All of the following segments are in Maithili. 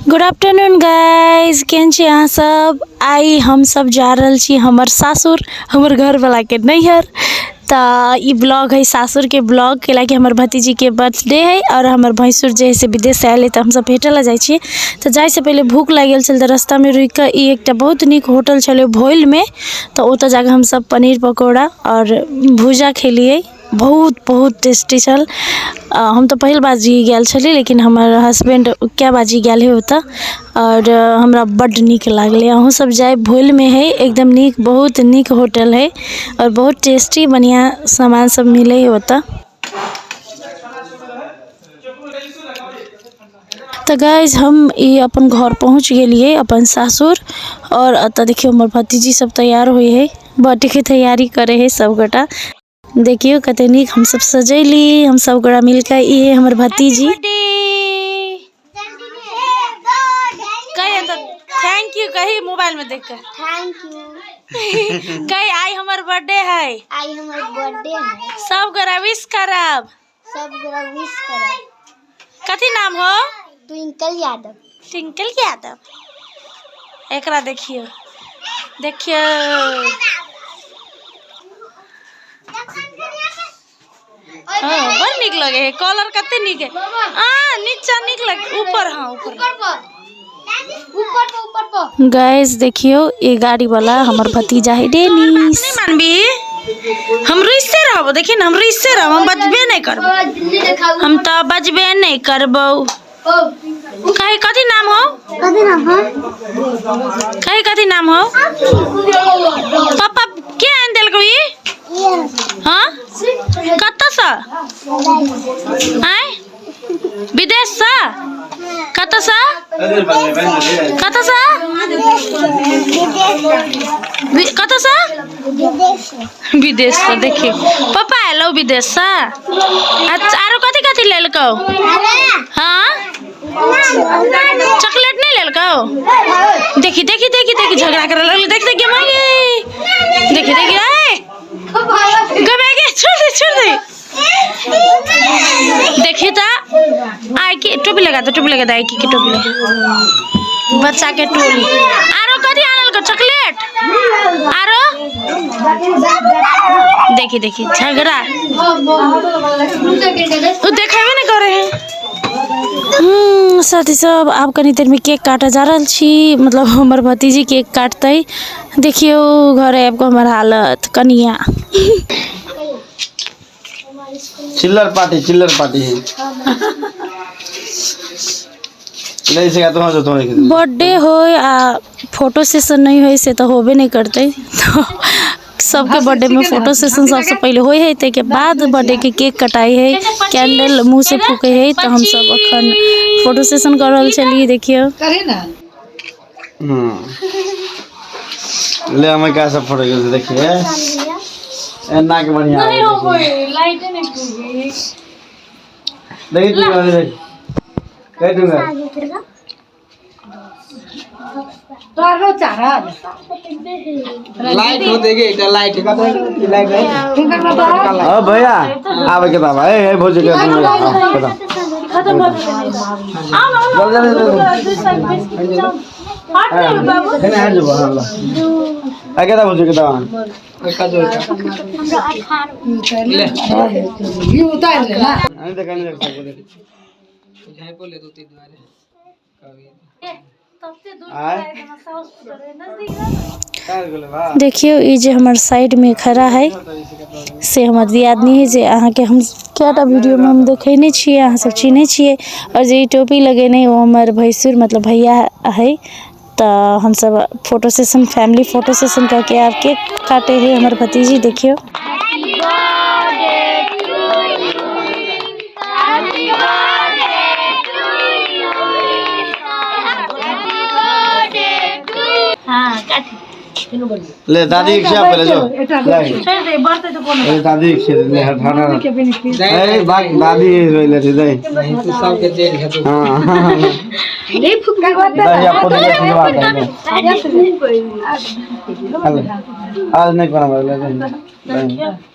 गुड आफ्टरनून गाइज, केहन छी अहाँ सब? आइ हमसब जा रहल छी हमर सासुर, हमर घरवलाके नैहर। तऽ ई ब्लॉग है सासुरके ब्लॉग, कैलाकि हमर भतीजीके बर्थडे है आओर हमर भैंसुर जे है से विदेशसँ आयल है, तऽ हमसब भेटै लए जाइ छियै। तऽ जाइसँ पहिले भूख लागि गेल छल, तऽ रस्तामे रुकिकऽ ई एकटा बहुत नीक होटल छलै भोइलमे, तऽ ओतऽ जाकऽ हमसब पनीर पकौड़ा आओर भुजा खेलियै। बहुत बहुत टेस्टी छल। हम तऽ पहिल बार जी गेल छली, लेकिन हमर हसबैंड कए बाजी गेल है ओतऽ आओर हमरा बड्ड नीक लागलै। अहूँ सब जायब, भोलमे है एकदम नीक, बहुत नीक होटल है आओर बहुत टेस्टी बढ़िआँ सामान सब मिलै है ओतऽ। तऽ गाइज, हम ई अपन घर पहुँच गेलियै, अपन सासुर। आओर एतऽ देखियौ, हमर भतीजी सब तैयार होइ है, बर्थडे के तैयारी करै है सब गोटा। देखियौ कते नीक हमसब सजेली हम सब गोरा मिलके। ई है हमर भतीजी। कही तऽ thank you कही मोबाइल में देख के। Thank you. कही, आइ हमर बर्थडे है। आई हमर बर्थडे है। सब गोरा विश करब। सब गोरा विश करब। कथी नाम हो? ट्विंकल यादव। ट्विंकल यादव। एकरा देखियौ, देखियौ। हाँ, बड़ नीक लगे है। कलर कते नीक है। आ नीचा नीक लगे, ऊपर, हाँ, ऊपर। ऊपर पर, ऊपर पर, ऊपर पर। गाइस देखियो, ये गाड़ी वाला हमर भतीजा है डेनिस। नहीं मानबी, हम रुइसे रहबो। देखी ना, हम रुइसे रहबो, हम बजबे नहीं करबो। हम तो बजबे नहीं करबो। कही, कथी नाम हो? कथी नाम है? कही, कथी नाम हो? पापा के आनि देलकौ ई? हाँ, कतऽसँ आँय? विदेशसँ? कतऽसँ, कतऽसँ, कतऽसँ? विदेशसँ। देखियौ, पापा एलौ विदेशसँ। अच्छा, आरो कथी कथी लेलकौ? हाँ, चॉकलेट नहीं लेलकौ? देखी देखी देखी देखी, झगड़ा करे लगलै। देख देख, गे देखी देखी, आए गमे गे, छोड़ दे, छोड़ दे। देखी तऽ आइ के टोपी लगा दे, टोपी लगा दे। आई के टोपी लगा, बच्चा के टोली। आरो कथी आनलको? चॉकलेट आरो? देखी देखी, झगड़ा ओ देखेबे नहीं करे है। साथी सब, आब कनी देर में केक काटऽ जा रहल छी, मतलब हमर भतीजी केक काटतै। देखियौ, घर आबि कऽ हमर हालत कनिया। चिल्लर पार्टी, चिल्लर पार्टी है नहीं से तो जो तुम्हें बर्थडे होय आ फोटो सेशन नहीं होय, से तऽ होबे नहीं करतै। तऽ सबके बर्थडे में फोटो सेशन सबसे पहिले होइ है, ताहिके बाद बर्थडे के केक कटाइ है, कैंडल मुँह से फूकै है। तऽ हमसब अखन फोटो सेशन कऽ रहल छलियै, देखियौ। ले, हमें क्या सब फोटो खींच, देखिए एना के बढ़िया आबै छै। देखी तू, देख, कह दूंगा। लाइट हो देगी এটা लाइट कत लाइट है। हाँ भैया, आवे के बाबा। ए ए भौजी के खत्म। चल चल चल, हेने हट जो। हाँ, ला आगे दा, भौजी के दा। ले। नहीं देख, नहीं देख सकते, देख। आय काय गेलै बा? देखियौ, ई जे हमर साइड में खड़ा है से हमर दियादनी है, जे अहाँके हम कएटा वीडियोमे हम देखेने छियै, अहाँ सब चिन्है छियै। आओर जे ई टोपी लगेने है, ओ हमर भैंसुर, मतलब भैया है। तऽ हमसब photo session, family photo session करके आब केक काटे है हमर भतीजी, देखियौ। ले, दादी के खिया पहले जो ले। ए दादी के खिया ले, हट हट हट। ए बाग, दादी रोइले थे दे। तू सबके जेल है तू। हाँ, दही आपको दे, आशीर्वाद दे। हेलो, आज नहीं कोना बदले दे,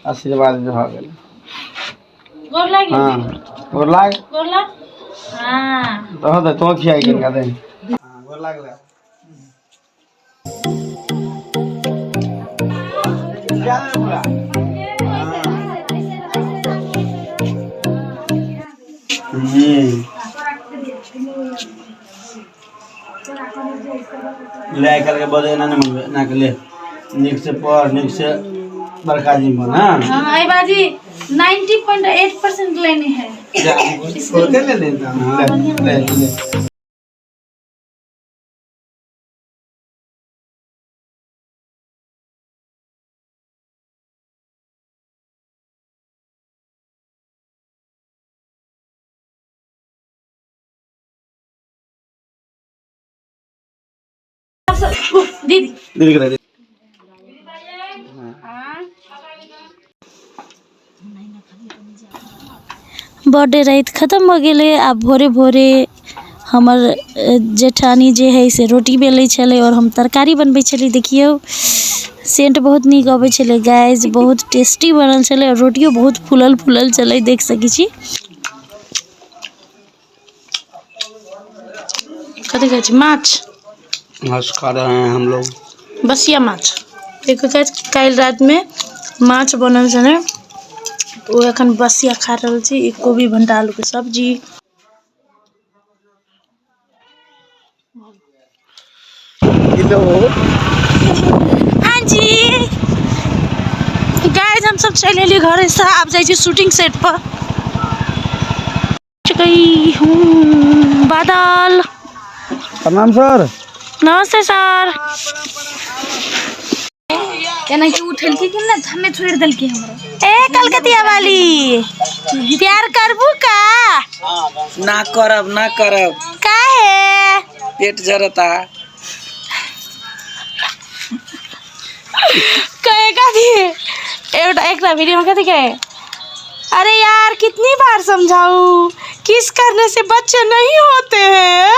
आशीर्वाद दे, भ गेल। हाँ, गोर लाग। तो दे, तो खियाई के दे। लागला। क्या है पूरा? ले आइ काल्हिके बजे एना नहि मनबै, एना के ले, नीक से पढ़, नीक से बड़का आदमी बन। हाँ। हाँ आई बाजी 90.8% लेने हैं। जा। होते ले लेता। ले ले ले। दीदी। दीदी के दे। बर्थडे राति खतम भऽ गेलै। आब भोरे भोरे हमर जेठानी जे हइ से रोटी बेलै छलै आओर हम तरकारी बनबै छलियै। देखियौ, सेंट बहुत नीक अबै छलै गाइज, बहुत टेस्टी बनल छलै आओर रोटियो बहुत फूलल फूलल छलै, देख सकै छी। कथी कहै छै? माछ। माछ खा रहे हैं हम लोग। बसिया माछ। देखो गाइज, काल्हि रातिमे माछ बनल छलै, तऽ ओ एखन बसिया खा रहल छी। ई कोबी भण्टा आलूके सब्जी। हेलो। हाँ जी गाइज, हम सब चलि एलियै घरेसँ, आब जाइ छी शूटिंग सेट पर। गई हूँ बादल। प्रणाम सर। नमस्ते सर। एनाहिते उठेलकै कि नहि, हमे छोड़ि देलकै हमरा। ए कलकतिया वाली, प्यार करबू का? ना करब, ना करब। काहे? पेट जरता। कहे कथी एउटा एकटा वीडियो में कथी कहे, अरे यार कितनी बार समझाऊं, किस करने से बच्चे नहीं होते हैं।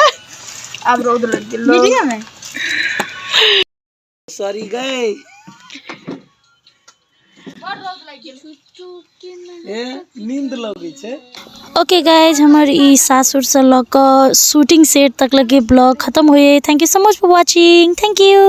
आब रौद लग गेल वीडियो में। सॉरी गए। ए नींद लगै छै। ओके गाइज, हमर ई सासुरसँ लऽ कऽ शूटिंग सेट तक लगे ब्लॉग खत्म होइए। Thank you so much for watching. Thank you.